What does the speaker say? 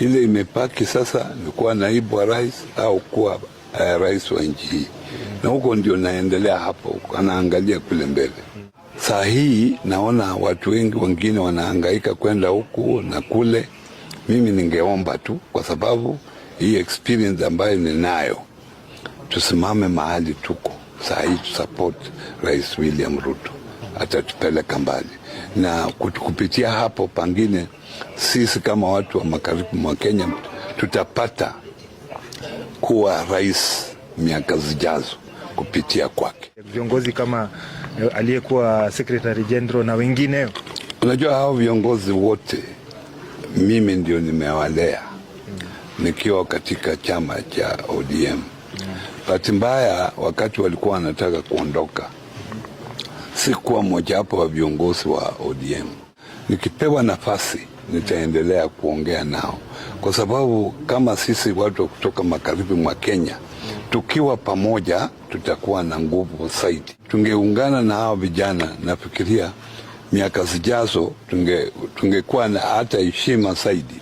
Ile imebaki sasa ni kuwa naibu wa rais au kuwa rais wa nchi hii, na huko ndio naendelea hapo, anaangalia kule mbele. Saa hii naona watu wengi wengine wanahangaika kwenda huku na kule. Mimi ningeomba tu, kwa sababu hii experience ambayo ninayo, tusimame mahali tuko saa hii, tusupport Rais William Ruto, atatupeleka mbali, na kupitia hapo pangine sisi kama watu wa magharibi mwa Kenya tutapata kuwa rais miaka zijazo kupitia kwake. Viongozi kama aliyekuwa Secretary General na wengineo. Unajua hao viongozi wote mimi ndio nimewalea nikiwa katika chama cha ODM. Bahati mbaya, wakati walikuwa wanataka kuondoka, sikuwa mojawapo wa viongozi wa ODM. Nikipewa nafasi, nitaendelea kuongea nao, kwa sababu kama sisi watu wa kutoka magharibi mwa Kenya tukiwa pamoja, tutakuwa na nguvu zaidi. Tungeungana na hao vijana, nafikiria miaka zijazo tungekuwa na hata heshima zaidi.